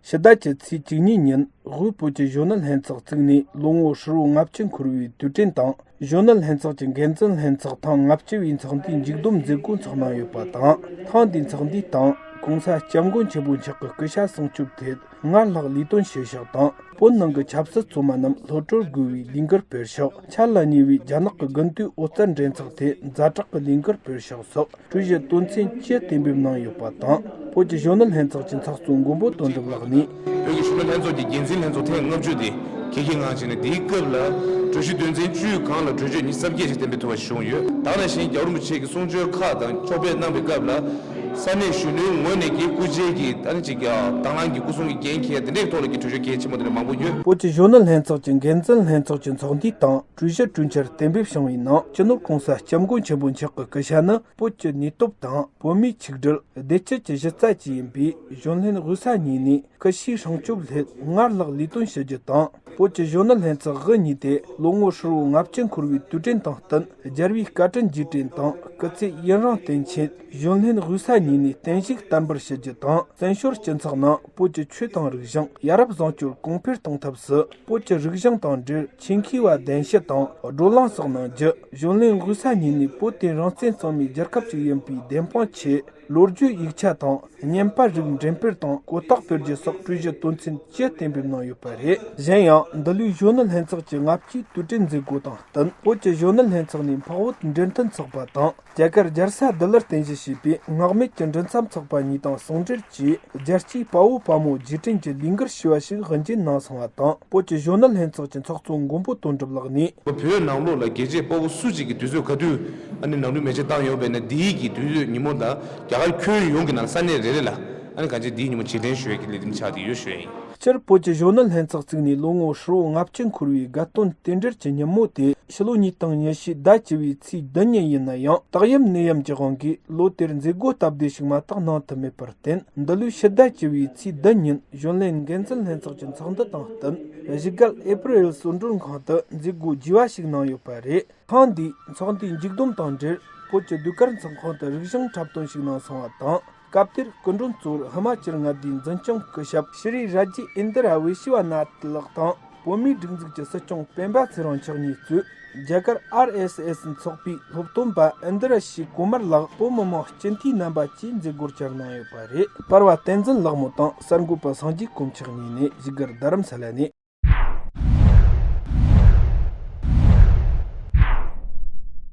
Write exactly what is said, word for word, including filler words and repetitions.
ཕྱི་ཟླ་བཅུ་ཚེས་བཅུ་གཉིས་ཉིན་དབུས་བོད་ཀྱི་གཞོན་ནུ་ལྷན་ཚོགས་བཙུགས་ནས་ལོ་ངོ་ཧྲིལ་བོ་ལྔ་བཅུ་འཁོར་བའི་དུས་དྲན་དང་། གཞོན་ནུ་ལྷན་ཚོགས་ཀྱི་འགན་འཛིན་ལྷན་ཚོགས་ཐེངས་ལྔ་བཅུ་བའི་ཚོགས་འདུའི་མཇུག་བསྡོམས་མཛད་སྒོ་འཚོགས་གནང་ཡོད་པ་དང་། ཐེངས་འདིའི་ཚོགས་འདུའི་སྟེང་གོང་ས་སྐྱབས་མགོན་ཆེན་པོ་མཆོག་གི་སྐུ་ཕྱྭ་སྲུང་སྐྱོབ་ཐད་སྔར་ལྷག་ལས་དོན་བྱེད་ཕྱོགས་དང་། བོད་ནང་གི་ཆབ་སྲིད་བཙོན་མ་རྣམས་གློད་གྲོལ་དགོས་པའི་ལས་འགུལ་སྤེལ་ཕྱོགས། འཆར་ལ་ཉེ་བའི་རྒྱ་ནག་གི་དགུན་དུས་ཨོ་རྩལ་འགྲན་ཚོགས་ཐད་ཛ་དྲག་གི་ལས་འགུལ་སྤེལ་ཕྱོགས་སོགས་གྲོས་གཞི་དོན་ཚན་བཅུ་གཏན་འབེབས་གནང་ཡོད་པ་དང་། བོད་ཀྱི་གཞོན་ནུ་ལྷན་ཚོགས་ཀྱི་ཚོགས་གཙོ་མགོན་པོ་དོན་གྲུབ་ལགས་ནས། བོད་ཀྱི་གཞོན་ནུ་ལྷན་ཚོགས་ཀྱི་འགན་འཛིན་ལྷན་ཚོགས་ཐེངས་ལྔ་བཅུ་དེ་གལ་ཆེའི་ངང་བྱས་ནས། དེའི་སྐབས་ལ་གྲོས་གཞི་དོན་ཚན་བཅུའི་སྒང་ལ་གྲོས་ཆོད་ཉི་ཤུ་རྩ་བརྒྱད་ཅིག་གཏན་འབེབས་ཐུབ་པ་ཞིག་བྱུང་ཡོད། ད་ག་ནང་བཞིན་རྒྱལ་བ་རིན་པོ་ཆེ་གི་གསུང་ཆོས་ཁག་དང་ཕྱོགས་ཕེབས་གནང་བའི་སྐབས་ལ། ས་གནས་གཞོན་ནུའི་ངོས་ནས་ཀྱི་སྐུ་ཕྱྭའི་གི་ད་ནི་ཅིག་ཡ་དང་བླངས་ཀྱི་སྐུ་སྲུང་གི་འགན་འཁྱེར་དེ་འདྲའི་ཐོག་ལ་ཀྱི་གྲོས་ཆོད་གལ་ཆེན་པོ་དེ་འདྲ་མང་པོ་ཡོད། བོད་ཀྱི་གཞོན་ནུ་ལྷན་ཚོགས་ཀྱི་འགན་འཛིན་ལྷན་ཚོགས་ཀྱི་ཚོགས་འདུའི་སྟེང་གྲོས་གཞི་གྲོས་འཆར་གཏན་འབེབས་བྱུང་བའི་ནང་། སྤྱི་ནོར་༸གོང་ས་༸སྐྱབས་མགོན་ཆེན་པོ་མཆོག་གི་སྐུ་ཕྱྭ་ནི་བོད་ཀྱི་གནས་སྟོབས་དང་བོད་མིའི་ཆིག་སྒྲིལ་བདེ་སྐྱིད་ཀྱི་གཞི་རྩ་བཅས་ཡིན་པས། གཞོན་ལྷན་དབུས་ས་གཉིས་ནས་སྐུ་ཕྱྭའི་སྲུང་སྐྱོབ་སླད་སྔར་ལྷག་ལས་དོན་ཞུ་རྒྱུ་དང་། བོད་ཀྱི་གཞོན་ནུ་ལྷན་ཚོགས་དབུ་བརྙེས་ཏེ་ལོ་ངོ་ཧྲིལ་བོ་ལྔ་བཅུ་འཁོར་བའི་དུས་དྲན་དང་བསྟུན། རྒྱལ་བའི་བཀའ་དྲིན་རྗེས་དྲན་དང་། སྐུ་ཚེ་ཡུན་རིང་བརྟན་ཆེད་གཞོན་ལྷན་དབུས་ས་གཉིས་ནས་བརྟན་བཞུགས་བརྟན་པར་ཞུ་རྒྱུ་དང་། བཙན་བྱོལ་སྤྱི་ཚོགས་ནང་བོད་ཀྱི་ཆོས་དང་རིག་གཞུང་ཡ་རབས་བཟང་སྤྱོད་གོང་འཕེལ་གཏོང་ཐབས་སུ། བོད་ཀྱི་རིག་གཞུང་དང་འབྲེལ་ཆེད་མཁས་པ་གདན་ཞུ་དང་བགྲོ་གླེང་སོགས་གནང་རྒྱུ། གཞོན་ལྷན་དབུས་ས་གཉིས་ནས་བོད་དེ་རང་བཙན་རྩོད་མེད་རྒྱལ་ཁབ་ཅིག་ཡིན་པའི་བདེན་དཔང་ཆེད། ལོ་རྒྱུས་ཡིག་ཆ་དང་བརྙན་པར་རིགས་འགྲེམས་སྤེལ་དང་གོ་རྟོགས་སྤེལ་རྒྱུ་སོགས་གྲོས་གཞི་དོན་ཚན་བཅུ་གཏན་འབེབས་གནང་ཡོད་པ་རེད། གཞན་ཡང་འདི་ལོའི་གཞོན་ནུ་ལྷན་ཚོགས་ཀྱི་ལྔ་བཅུའི་དུས་དྲན་མཛད་སྒོ་དང་བསྟུན། བོད་ཀྱི་གཞོན་ནུ་ལྷན་ཚོགས་ནས་འཕགས་བོད་འབྲེལ་མཐུད་ཚོགས་པ་དང་། རྒྱ་གར་རྒྱལ་ས་ལྡི་ལིར་རྟེན་གཞི་བྱས་པའི་སྔགས་མེད་ཀྱི་འབྲེལ་མཚམས་ཚོགས་པ་གཉིས་དང་ཟུང་འབྲེལ་གྱིས། རྒྱལ་གཅེས་དཔའ་བོ་དཔའ་མོ་རྗེས་དྲན་གྱི་ལས་འགུལ་ཞེས་པ་ཞིག་དབུ་འབྱེད་གནང་སོང་བ་དང་། བོད་ཀྱི་གཞོན་ནུ་ལྷན་ཚོགས་ཀྱི་ཚོགས་གཙོ་མགོན་པོ་དོན་གྲུབ་ལགས་ནས། བོད་ནང་ལོགས་ལ་རྒྱལ་གཅེས་དཔའ་བོ་སུ་གཅིག་གིས་དུས་ཚོད་ག་དུས་ཨ་ནི་ནང་ཁུལ་མེ་མཆོད་བཏང་ཡོད་པས་ན། འདིའི་གི་དུས་ཚོད་ཉིན་མོ་དང་རྒྱ་གར་ཁྱོན་ཡོངས་ཀྱི་ནང་ས་གནས་རེ་རེ་ལ་ཨ་ནི་གང་ཅི་འདིའི་ཉིན་མོ་རྗེས་དྲན་ཞུ་ཡས་ཀྱི་ལས་རིམ་ཆགས་ཏེ་ཡོད་ཞུ་ཡ་ཡིན། སྤྱིར་བོད་ཀྱི་གཞོན་ནུ་ལྷན་ཚོགས་བཙུགས་ནས་ལོ་ངོ་ཧྲིལ་བོ་ལྔ་བཅུ་འཁོར་བའི་དགའ་སྟོན་རྟེན་འབྲེལ་གྱི་ཉིན་མོ་དེ་ཕྱི་ལོ་ཉིས་སྟོང་ཉི་ཤུའི་ཟླ་བཅུ་བའི་ཚེས་བདུན་ཉིན་ཡིན་ན་ཡང་། དག་ཡམས་ནད་ཡམས་ཀྱི་དབང་གིས་ལོ་དེར་མཛད་སྒོ་སྟབས་བདེ་ཞིག་མ་གཏོགས་གནང་ཐུབ་མེད་པར་བརྟེན། འདི་ལོའི་ཕྱི་ཟླ་བཅུ་བའི་ཚེས་བདུན་ཉིན་གཞོན་ལྷན་འགན་འཛིན་ལྷན་ཚོགས་ཀྱི་ཚོགས་འདུ་དང་བསྟུན། བཞུགས་སྒར་ཨེ་པི་རི་ཨེལ་གསོལ་མགྲོན་ཁང་དུ་མཛད་སྒོ་རྒྱས་པ་ཞིག་གནང་ཡོད་པ་རེད། ཐེངས་འདིའི་ཚོགས་འདུའི་མཇུག་བསྡོམས་དང་འབྲེལ། བོད་ཀྱི་ཟློས་གར་མཚན་ཁང་དུ་རིག་གཞུང་འཁྲབ་སྟོན་ཞིག་གནང་སོང་བ་དང་། སྐབས་དེར་སྐུ་མགྲོན་གཙོ་བོར་ཧི་མ་ཅལ་མངའ་སྡེའི་འཛིན་སྐྱོང་སྐུ་ཞབས་ཤྲི་རཱ་ཇི་ཨིན་དི་ར་བི་ཤི་བ་ནཱ་ཐ་ལགས་དང་། བོད་མིའི་སྒྲིག་འཛུགས་ཀྱི་སྲིད་སྐྱོང་སྤེན་པ་ཚེ་རིང་མཆོག་གཉིས་གཙོས། རྒྱ་གར་ཨར་ཨེས་ཨེས་ཚོགས་པའི་སློབ་སྟོན་པ་ཨིན་དི་ར་ཤི་ཀུ་མར་ལགས་བོད་མི་མང་སྤྱི་འཐུས་རྣམ་པ་བཅས་མཛད་སྒོར་བཅར་གནང་ཡོད་པ་རེད། པར་བ་བསྟན་འཛིན་ལགས་མོ་དང་གསར་འགོད་པ་སངས་རྒྱས་དཀོན་མཆོག་གཉིས་ནས་བཞུགས་སྒར་རྡ་རམ་ས་ལ་ནས།